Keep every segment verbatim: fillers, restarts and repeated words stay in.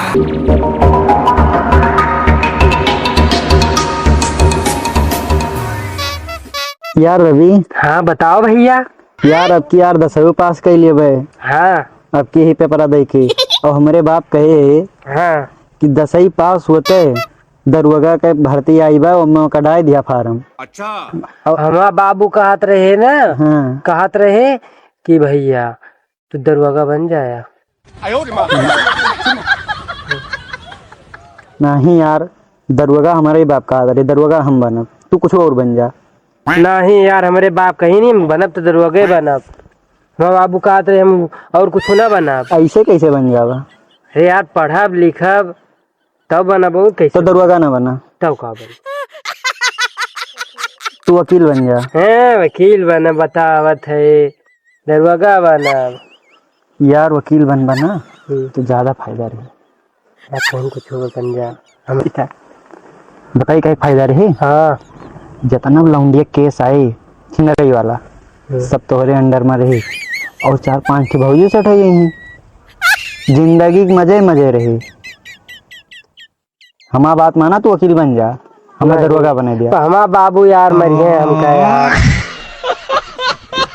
यार रवि। हाँ, बताओ भैया। यार, अब की यार दसवीं पास कइ लेबे। हाँ। अब की ही पेपरा दे के। और हमरे बाप कहे हाँ। कि दसवीं पास होते दरुआगा के भर्ती आई बा, ओमे ओका डाय दिया फार्म। अच्छा। और हमार बाबू कहत रहे ना, हाँ। कहत रहे कि भैया, तू दरुआगा बन जाया। नहीं यार, दरुआगा हमरे ही बाप कहत रहे, दरुआगा हम बनब, तू कुछ और बन जा। नहीं यार, हमरे बाप कहीं नहीं बनब, तो दरुआगे बनब। हमार बाबू कहत रहे, हम और कुछ ना बनब। ऐसे कैसे बन जाबा? अरे यार, पढ़ब लिखब तब बनब, और कैसे? तो दरुआगा ना बना। तब का बन? तू वकील बन जा। हैं, वकील बना, बतावत है, दरुआगा बना। यार, वकील बन बना, हम्म। तो ज्यादा फायदा रही। यार, कहीं कुछ और बन जा। हम ठीक है। बताई, का फायदा रही? हाँ। जितना भी लौंडिया केस आई, छिनरई वाला, हम्म। सब तोहरे under में रही। और चार पांच ठे भौजी सेट हो गई हैं। जिंदगी के मजे ही मजे रही। हमार बात माना, तू वकील बन जा, हमार नहीं। दरोगा बना दिया। तो हमार बाबू यार मरिहे हमका यार।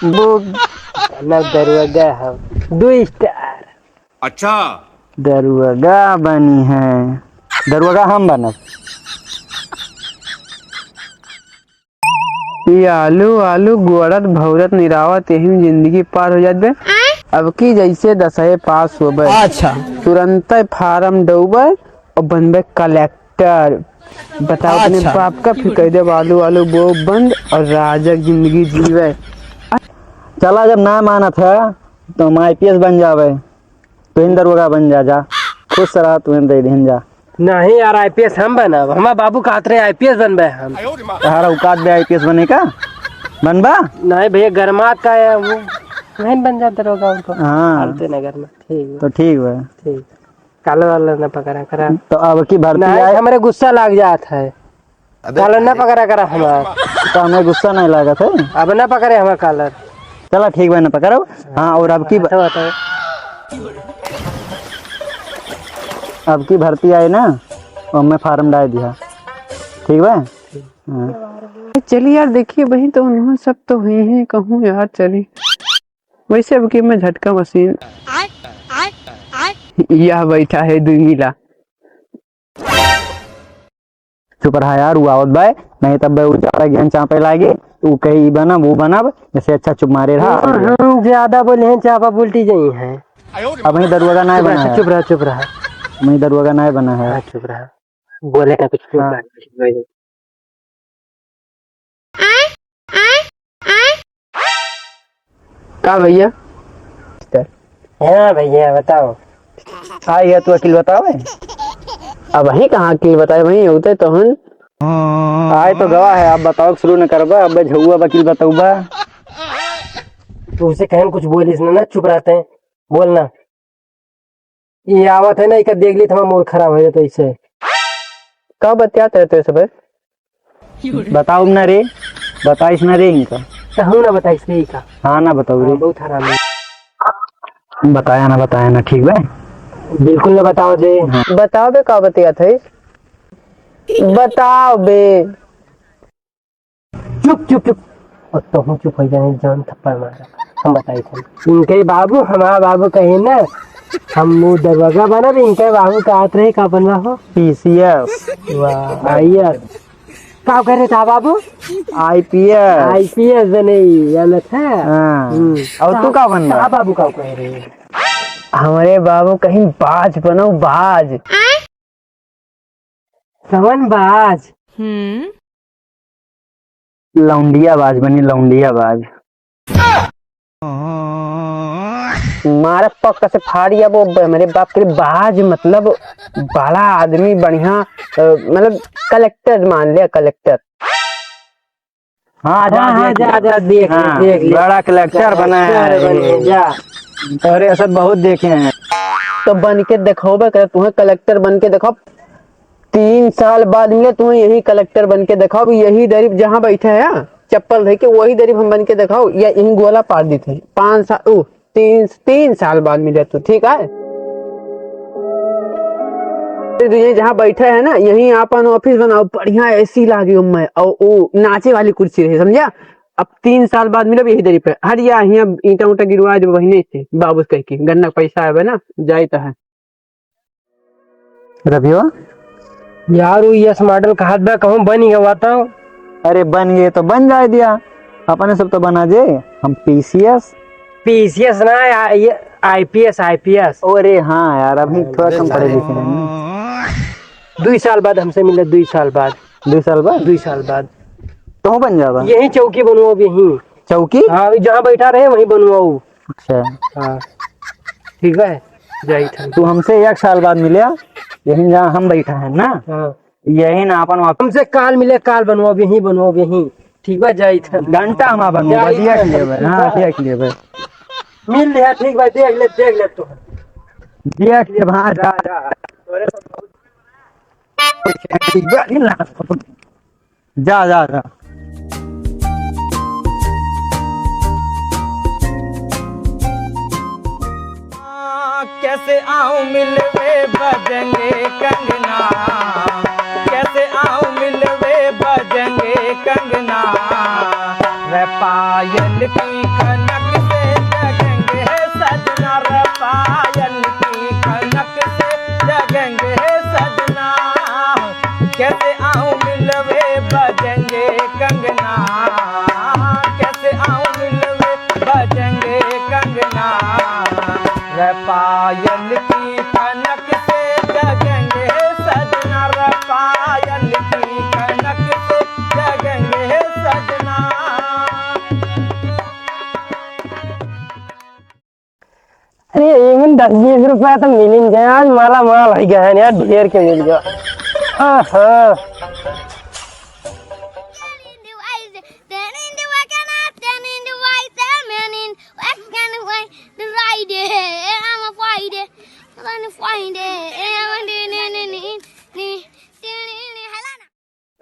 वो ना दरोगा हम, दो star। अच्छा। दरोगा बनी है, दरोगा हम बनब। ई आलू, आलू गोड़त, भौरत, निरावत, यही में जिंदगी पार हो जात बे। अब की जैसे दसवे पास होबे, अच्छा। तुरंते फार्म डौबे और बनबे कलेक्टर। बताओ अपने अच्छा। बाप का, फिर कह दे आलू, आलू बो बंद और राजा की जिंदगी जीवे। चला, जब ना मानत है तो हम IPS बन जावे। तुहिन दरोगा बन जा, जा। खुश रहा, तुहिन दे दिहन जा। नहीं यार, IPS हम बनब। हमार बाबू कहत रहे IPS बनबे हम। तोहार औकात बे IPS बने का? बनबा? नहीं भैया, गरमात का है वो। नहीं बन जा दरोगा उनको। हाँ। फालतू ना गरमा। ठीक बा। तो ठीक बा। ठीक। कालर वालर ना पकड़ा करा। तो अब की भर्ती नहीं, आए। हमरे गुस्सा लाग जात है। अबे कालर ना पकड़ा करा हमार। तो हमें गुस्सा नहीं लागत है। अब ना पकड़े हमार कालर। चला ठीक बा, ना पकड़ो। हाँ, और अब की ब-, अच्छा बताओ। अब की भर्ती आए ना, ओमे फार्म डाल दिया। ठीक बा? हाँ। चली यार, देखिए बहिन, तो उन्होंने सब तो हुई हैं, कहूँ यार चली। वैसे अब की मैं झटका मशीन। यह बैठा है दुई मिला। चुप रहा यार, उ आवत बा, नहीं तब उ ज्यादा ज्ञान चापे लागे, उ कही, "ई बनब, उ बनब", जैसे अच्छा चुप मारे रहा। हम्म, ज्यादा बोले हैं, चापा उल्टी जाई है। अब वही दरुआगा ना चुप रहा, बना है। चुप रहा, चुप रहा। वही दरुआगा ना बना है। हाँ, चुप रहा। बोले ना कुछ, चुप हाँ। रहा। का भैया? हाँ भैया, बताओ। हाँ, ये तू अकिल बतावे। अब वही कहाँ अकिल बताए, वही होते तो हन। आए तो गवा है, आप बताओ, शुरू न करबा, अब झउआ वकील बतौबा। तू उसे कहन कुछ बोलिस ना, ना चुप रहते हैं, बोलना। ये आवत है ना, इका देख ली तो हमारा मूड खराब हो जाता इससे। का बतियात रहते हो सब? बताओ ना रे, बताइस ना रे इनका। कहूँ ना बताइस रे इका। हाँ ना बताओ रे। हाँ, बहुत हरामी। बताया ना, बताया ना, ठीक बा? बिल्कुल ना बताओ दे। हाँ। बताओ बे, का बतियात है? बताओ बे। चुप, चुप, चुप। और तोहू चुप हो जाए, जान थप्पड़ मारा। हम बताई थे। इनके बाबू, हमारा बाबू कहे ना, हम वो दरोगा बनब, इनके बाबू कहत रहे, का बनबा हो? PCS। वाह, IAS। का करे था बाबू? IPS। IPS बने, जानत है? हाँ। हम्म। और तू का बनबा? का बाबू का कह रहे? हमारे बाबू कहीं बाज बनो, बाज। कवन बाज? हम्म। लौंडिया बाज बनी, लौंडिया बाज। मारत पक्का से फाड़ी अब वो ब-, मेरे बाप के लिए बाज, मतलब बड़ा आदमी, बढ़िया, अ, मतलब कलेक्टर मान लिया, कलेक्टर। हाँ, जा, हाँ, हाँ, देख जा, ले। जा, देख ले, हाँ, देख ले। बड़ा कलेक्टर बना है। कलेक्टर बन के जा। अरे, ऐसा बहुत देखे हैं। तो बन के दिखाओ बे, कर तुम्हें कलेक्टर बन के दिखाओ। तीन साल बाद मिले तुम्हें यही कलेक्टर बन के दिखाओ। यही दरीब जहाँ बैठे हैं, चप्पल धर के, वही दरीब हम बन के दिखाओ, या यही गोला पार दी थे। पाँच साल, ओ, तीन, तीन साल बाद मिले तू, ठीक है? तो ये जहाँ बैठे हैं ना, यहीं आपन office बनाओ, बढ़िया AC लागे ओम्मे, और वो नाचे वाली कुर्सी रहे, समझा? अब तीन साल बाद मिलब यही दरी पे। हट जा, हियाँ ईंटा उंटा गिरवा देबे बहिने से, बाबू से कह के, गन्ना के पैसा आवे ना, जाइत है। रबियो? यार, वो यस मॉडल कहत बा, कहूँ बन गवा तो? अरे, बन गए तो बन जाए दिया, अपने सब तो बना जे, हम PCS। PCS ना, या-, ये IPS, IPS। अरे हाँ यार, अभी थोड़ा कम पढ़े लिखे हैं। दुई साल बाद हमसे मिले, दुई साल बाद। दुई साल बाद? दुई साल बाद। तो बन जाबा? यही चौकी बनवाओ, यही। चौकी? हाँ, जहाँ बैठा रहे, वहीं बनवाओ। अच्छा। हाँ। ठीक है, जाइत है। तू हमसे एक साल बाद मिले, यही जहाँ हम बैठा है ना? हाँ। यही ना अपन वापस। हमसे काल मिले, काल बनवाओ, यहीं बनवाओ, यहीं। ठीक बा, जाइत है। घंटा हमार बनवाओ, जाइत देख है। लेबे। हाँ, देख लेबे। मिल लिया, ठीक बा, देख ले, देख ले तू। देख लेबे, हाँ, जा, जा। ठीक बा, जा, जा, जा। कैसे आऊं मिलवे बजेंगे कंगना, कैसे आऊं मिलवे बजेंगे कंगना, रे पायल की खनक से जगेंगे सजना, रे पायल की खनक से जगेंगे सजना। कैसे आऊं मिलवे बजेंगे कंगना, कैसे आऊं मिलवे बजेंगे कंगना, रे पायल की खनक से जगेंगे सजना, रे पायल की खनक से जगेंगे सजना। अरे, एमन दस बीस रुपया तो मिलिन जाए, आज माला माल होइ गए हैं यार, ढेर के मिल गया। आहा।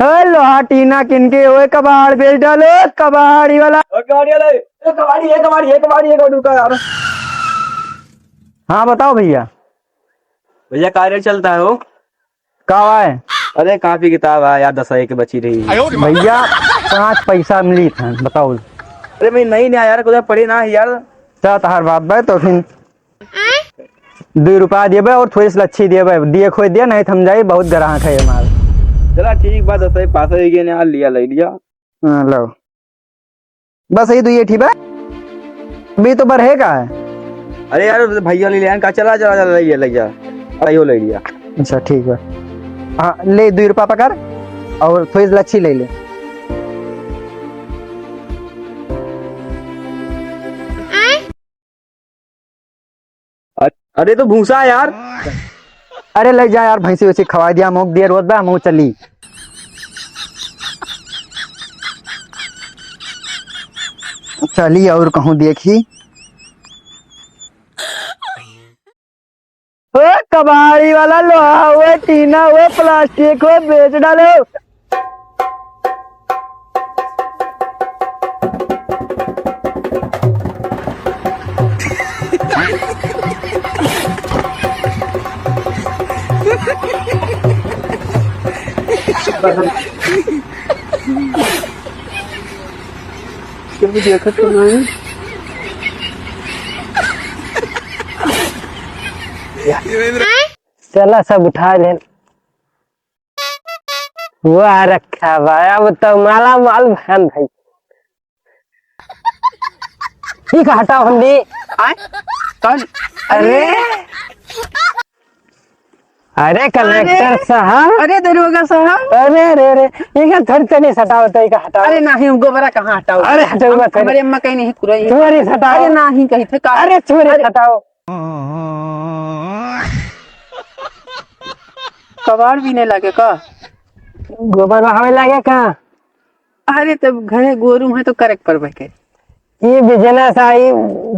ए लोहा टीना किनके, ओए कबाड़ बेच डालो, कबाड़ी वाला। ओ कबाड़ी वाला, ए कबाड़ी, ए कबाड़ी, ए कबाड़ी, ए कबाड़ी, रुका यार। हाँ, बताओ भैया। भैया, का रेट चलता है हो? का है? अरे, कापी किताब है यार, दस एक बची रही। भैया, पाँच पैसा मिली था, बताओ। अरे, मैं नहीं, नहीं यार, कुछ पढ़े ना है यार। चा तहार बाप बा, तो फिर दुई रुपया देबे और थोड़ी सी लच्छी देबे, दिए खोए दिए, नहीं तो हम जाई, बहुत ग्राहक है हमार। चला ठीक बा, दस पास हो गए ना, लिया, ले लिया। हाँ, लो। बस यही दुई ठी बा, अभी तो बढ़े का है। अरे यार, भैया ले लिया का, चला, चला, चला, ले लिया, ले लिया। अरे, यो ले लिया। अच्छा, ठीक बा। हाँ, ले, दुई रुपया पकड़ और थोड़ी सी लच्छी ले ले। अ-, अरे तो भूसा यार। अरे ले जा यार, भैंसी वैसी खवाई दिया, मोक दिया रोज बा, हम चली। चली और कहूँ देखी। ओ कबाड़ी वाला लोहा हुए, टीना हुए, प्लास्टिक हुए, बेच डालो। केहू देखत तो नहीं। चला, सब उठा ले। वाह रखा भाई, अब तो माला माल भन भाई। ठीक है, हटाओ हम भी। आय? कौन? अरे। अरे कलेक्टर साहब। अरे दरोगा साहब। अरे, अरे, अरे, इनका थोड़ी तनी सटाओ तो इनका हटाओ। अरे नहीं, हम गोबरा कहाँ हटाओ? अरे हटाओ हम, मत, अरे। हमारे अम्मा कहीं नहीं कुरई। छोरी सटाओ। अरे नहीं कहीं थे का? अरे छोरी अरे। सटाओ। कबाड़ भी नहीं लागे का? गोबर बहावे लागे का? अरे तब घरे गोरू है तो करे के पड़बे के। ये बिजनेस आई,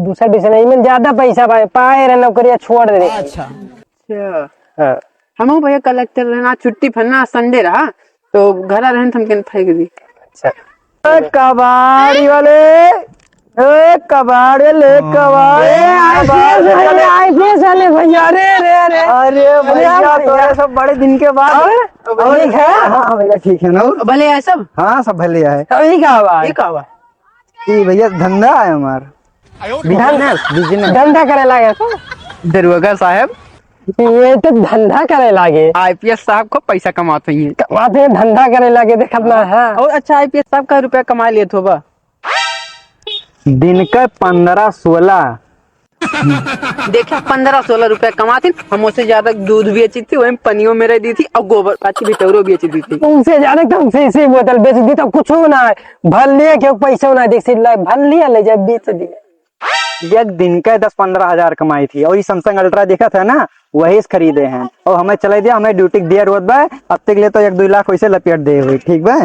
दूसरा बिजनेस, इमें ज्यादा पैसा पाए, पाए रहे नौकरिया छोड़ दे। अच्छा। अच्छा। हाँ। हमहू भैया कलेक्टर रहना, छुट्टी फन्ना संडे रहा, तो घरा रहन त हमके फेंक दी। अच्छा। ए, कबाड़ी वाले, ए, कबाड़, ए, ले कबाड़। ए, IPS वाले, IPS वाले भैया, अरे, अरे, अरे। अरे भैया, अरे भैया। तो ये सब बड़े दिन के बाद। और? और ठीक है? हाँ, हाँ भैया, ठीक है ना? और? भले है सब? हाँ, सब भले है। अभी का हुआ? ये का हुआ? ये भैया धंधा है हमार। धन-, business, business। धंधा करे लागे तो? दरोगा साहब। ये तो धंधा करे लागे। IPS साहब खूब पैसा कमात हैं। कमात हैं, धंधा करे लागे, देखत ना है। और अच्छा, IPS साहब का रुपया कमा लेत होबा? दिन का पन्द्रह सोलह। देखे, पन्द्रह सोलह रुपया कमात ही, हम उससे ज्यादा दूध बेची थी, वही पनियो में रह दी थी और गोबर पाछी बिटौरो बेची दी थी। उनसे ज्यादा तो हम शीशी बोतल बेच दी, तो कुछ ना है। भर लिए क्यों, पैसा ना है, देख से ला-, भर लिया, ले जाए, बेच दिया। एक दिन का दस पन्द्रह हजार कमाई थी, और ये Samsung Ultra देखत है ना, वही से खरीदे हैं। और हमें चले दिया, हमें duty के दिया रोत बा, अब तक ले तो एक दुई लाख वैसे लपेट दे हुई, ठीक बा?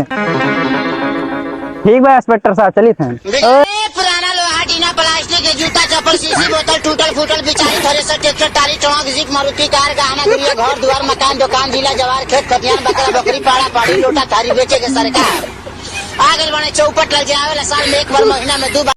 ठीक बा, inspector साहब, चलित हैं। ए, पुराना लोहा, टीना, प्लास्टिक के जूता, चप्पल, शीशी, बोतल, टूटल, फूटल, बिचारी, थ्रेसर, ट्रैक्टर, टाली, ट्रक, जीप, मारुति कार, गहना, गुड़िया, घर, दुआर, मकान, दुकान, जिला, जवार, खेत, खतियान, बकरा, बकरी, पाड़ा, पाड़ी, लोटा, थारी बेचे के सरकार। आ गइल बने चौपट लग जावे ला साल में एक बार, महीना में दो बार।